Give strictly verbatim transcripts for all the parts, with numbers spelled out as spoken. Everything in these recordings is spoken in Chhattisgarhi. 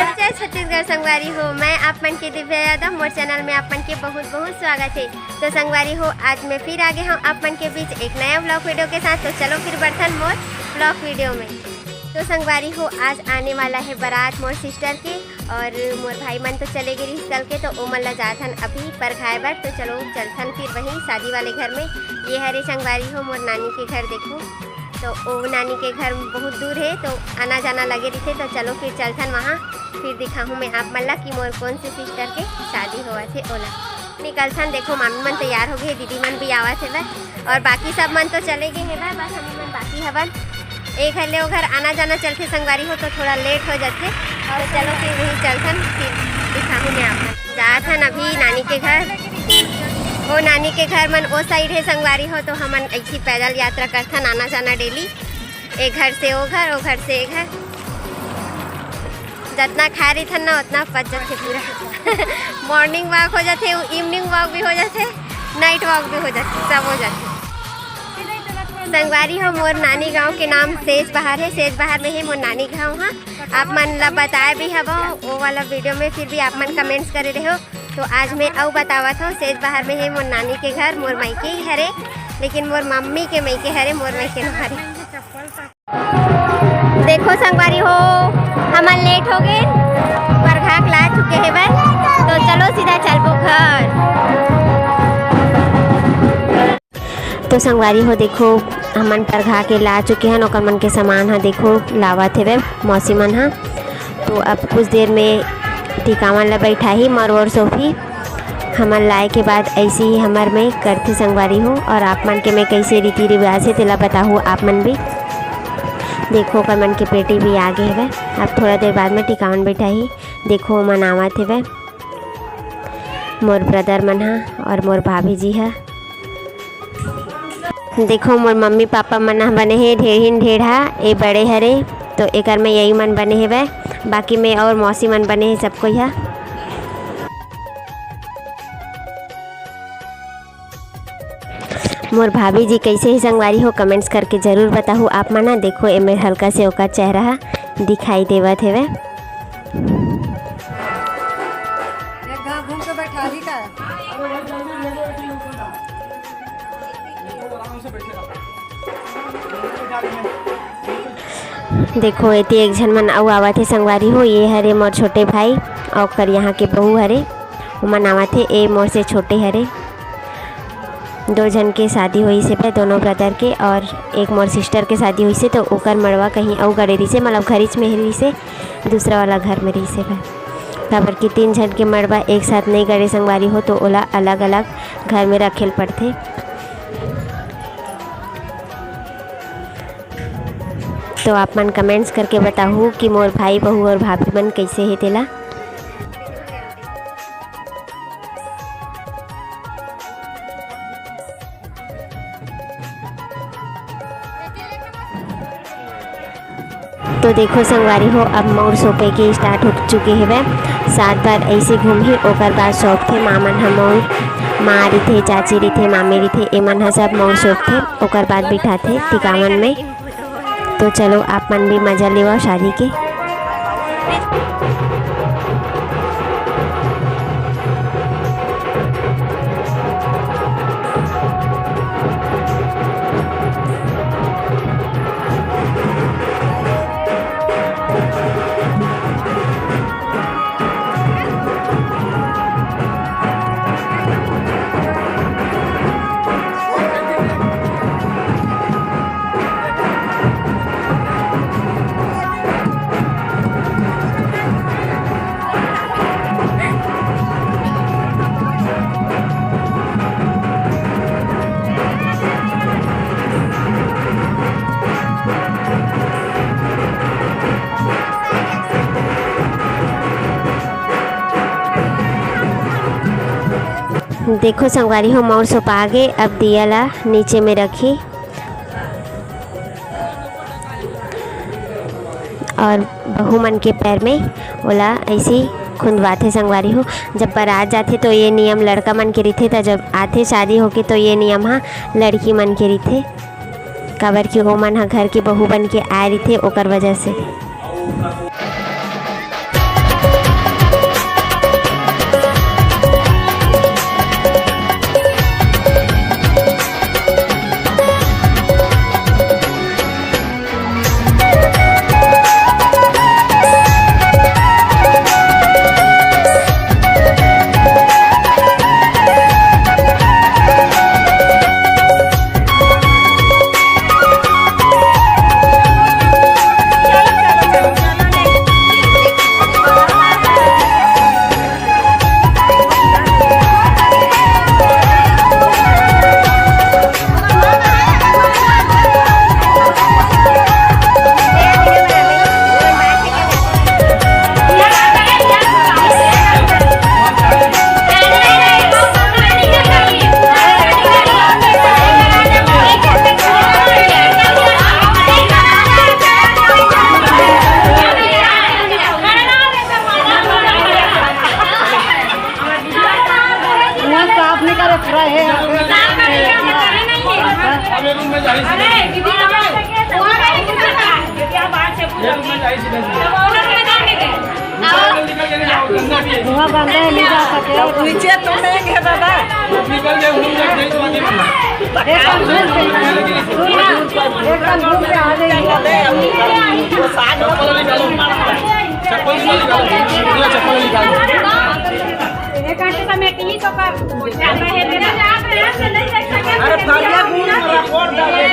जय छत्तीसगढ़ संगवारी हो, मैं आप मन के दिव्या यादव, मोर चैनल में आप मन के बहुत बहुत स्वागत है। तो संगवारी हो, आज मैं फिर आ गए हूँ आप मन के बीच एक नया ब्लॉग वीडियो के साथ। तो चलो फिर बढ़थन मोर ब्लॉग वीडियो में। तो संगवारी हो, आज आने वाला है बारात मोर सिस्टर के, और मोर भाई मन तो चले गए रिहिस कल के, तो ओमन ला जाथन अभी परघाए बर। तो चलो चलथन फिर वहीं शादी वाले घर में। ये हरे संगवारी हो मोर नानी के घर, देखो। तो ओ नानी के घर बहुत दूर है, तो आना जाना लगे रहिथे। तो चलो फिर चलथन वहाँ, फिर दिखाहूँ मैं आप मन ला कि मोर कौन से सिस्टर के शादी होवत हे ओला। निकलथन, देखो मामी मन तैयार हो गए, दीदी मन भी आवत हेवय और बाकी सब मन तो चले गए हेवय, बस हम मन बाकी हवन। एक घर ले ओ घर आना जाना चलथे संगवारी हो, तो थोड़ा लेट हो जाथे। और चलो फिर वही चलथन, फिर दिखाहूँ मैं आप मन। जाथन अभी नानी के घर। वो नानी के घर मन ओ साइड है संगवारी हो, तो हमन ऐसी पैदल यात्रा करथन आना जाना डेली, एक घर से ओ घर, ओ घर से ए घर। जितना खाए रहिथन ना उतना पच जाथे पूरा। मॉर्निंग वॉक हो जाथे, इवनिंग वॉक भी हो जाथे, नाइट वॉक भी हो जाथे, सब हो जाथे। संगवारी हो मोर नानी गांव के नाम सेज बहार है, सेज बहार में ही मोर नानी गांव हा। आप मन ला बताए भी हवो वो वाला वीडियो में, फिर भी आप मन कमेंट्स करे रहो। तो आज मैं अउ बतावत हूँ, सेज बहार में है मोर नानी के घर, मोर मायके ही हरे, लेकिन मोर मम्मी के मायके हरे, मोर मायके न हरे। देखो संगवारी हो, हमन लेट हो गए, परघा के ला चुके हेवय, तो चलो सीधा चलबो घर। तो संगवारी हो, देखो, हमन परघा के ला चुके हन, ओकर मन के सामान ह देखो लावत हेवय मौसी मन ह। तो अब कुछ देर में टिकावन ला बैठाही मोर और सोफी। हमन लाए के बाद ऐसे ही हमर में करथे संगवारी हो, और आप मन के में कैसे रीति रिवाज है तेला बताहू आप मन भी। देखो, ओकर मन के पेटी भी आ गए हेवय। अब थोड़ा देर बाद में टिकावन बैठाही। देखो, ओमन आवत हेवय, मोर ब्रदर मन ह और मोर भाभी जी ह। देखो, मोर मम्मी पापा मन ह बने हे ढेरहिन ढेढ़ा, ए बड़े हरे, तो एकर में यही मन बने हेवय, बाकी में और मौसी मन बने हे सब कोई ह। मोर भाभी जी कैसे ही संगवारी हो, कमेंट्स करके जरूर बताहू आप मन ह। देखो, एमे हल्का से ओकर चेहरा ह दिखाई देवत हेवय। एक घाव घूम के बैठा ली का? देखो, एती एक झन मन अउ आवत हे संगवारी हो, ये हरे मोर छोटे भाई, अउ ओकर यहाँ के बहू हरे, ओमन आवत हे, ए मोर से छोटे हरे। दो झन के शादी होइस हे, दोनों ब्रदर के, और एक मोर सिस्टर के शादी होइस हे, तो ओकर मड़वा कहीं अउ गड़े रहिस हे, मतलब घरीच में रहिस हे, दूसरा वाला घर में रहिस हे। काबर कि तीन झन के मड़वा एक साथ नहीं गड़े संगवारी हो, तो ओला अलग-अलग घर में रखे ल पड़थे। तो आप मन कमेंट्स करके बताहू कि मोर भाई, बहू और भाभी मन कैसे हे तेला। तो देखो संगवारी हो, अब मउर सोपे के स्टार्ट हो चुके हेवय। सात बार ऐसे घूमही, ओकर बाद सौंपथे। माँ मन ह मउर, माँ रहिथे, चाची रहिथे, मामी रहिथे, एमन ह सब मउर सौंपथे, ओकर बाद बिठाथे टिकावन में। तो चलो, आप मन भी मजा लेवा शादी के। देखो संगवारी हो, मउर सोपा गे, अब दिया ला नीचे में रखी। और बहू मन के पैर में ओला ऐसे ही खुंदवाथे संगवारी हो। जब बारात जाथे तो ये नियम लड़का मन के रहिथे, त जब आथे शादी होके तो ये नियम ह लड़की मन के रहिथे, काबर कि ओमन ह घर के बहू बन के आए रहिथे, ओकर वजह से। बंदे नहीं जा सके। नीचे तो नहीं है दादा। एकदम घूम के, सुन ना, एकदम घूम के आ जाइए। चप्पल निकालो, चप्पल निकालो। एक घंटे का meeting ही तो कर। अरे, फाड़िया घूम के report डाले।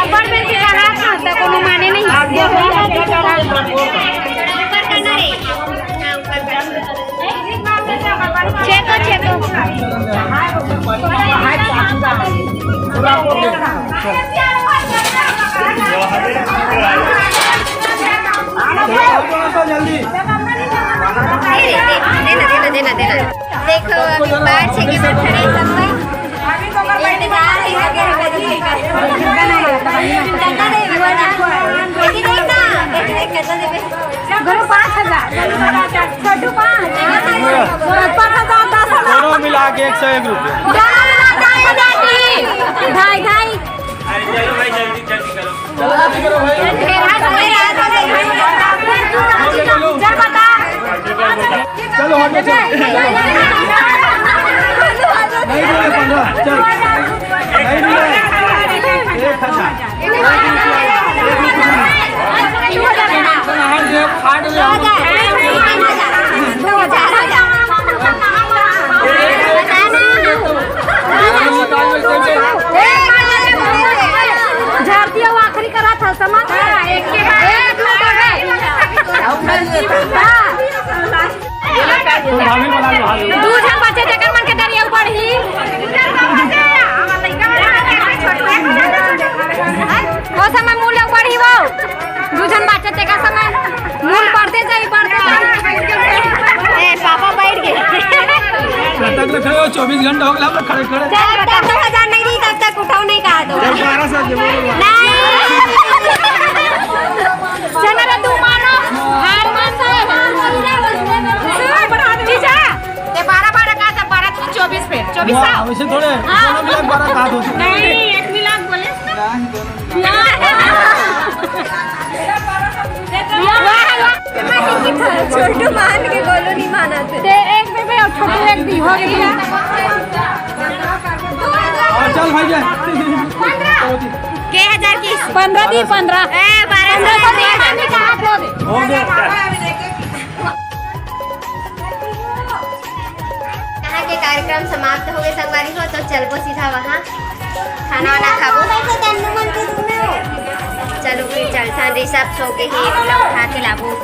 ऊपर में से रहा था, तो कोनो माने नहीं। चेको, चेको। जल्दी। देना, देना, देना, देना। देखो, अभी बाहर से के बैठे हैं सब कोई। इंतजार है, लगे हैं, लगे हैं। चंदा नहीं, बोल रहा है। लेकिन एक ना, एक, एक चंदा दे दे। गुरु पाँच हजार, छोटू पाँच, पाँच हजार, दस हजार। दोनों मिला के एक सौ एक रुपये। दोनों मिला के ढाई, ढाई। अरे चलो भाई, जल्दी, जल्दी करो। जय माता। चलो, हटो, चलो। नहीं बोले पन्द्रह, चल। नहीं बोले। एक हजार। चल, हट जाओ, हट जाओ। झारती हो, आखिरी करा था, समझ? हाँ, एक के बाद एक, दो, दो, दो। हाँ। दू झन बचे, तेकर मन के दरिया ऊपर ही। ओ समय मुँह ले ऊपर ही वो। दू झन बचे, तेकर समय मुँह बढ़ते जाई, बढ़ते जाई। ए, पापा बैठ गए। जब तक रखे हो, चौबीस घंटा हो गया, हम लोग खड़े खड़े। जब तक दो हजार नहीं दी, तब तक उठाओ नहीं कहा तो। जब बारह सौ के बोलो। नहीं। चलो रे, तू मानो, हार मान से। जीजा, ये बारह बारह कहा था, बारह तो चौबीस पे, चौबीस वाह, सौ। वैसे थोड़े, हाँ। दोनों मिला के बारह कहा दो। नहीं, एक मिला के बोले। छोटू मान के बोलो, नहीं माना थे। ते एक दे दे और छोटू एक दी, हो गई। हाँ, चल भाई, जा। के हजार की? पन्द्रह दी, पन्द्रह। ए, बारह सौ पन्द्रह दे। हो गया। यहाँ के कार्यक्रम समाप्त हो गए संगवारी हो, तो चलबो सीधा वहाँ खाना वाना खाबो। चलो फिर चलथन, ऋषभ सो के ही ओला उठा के लाबो।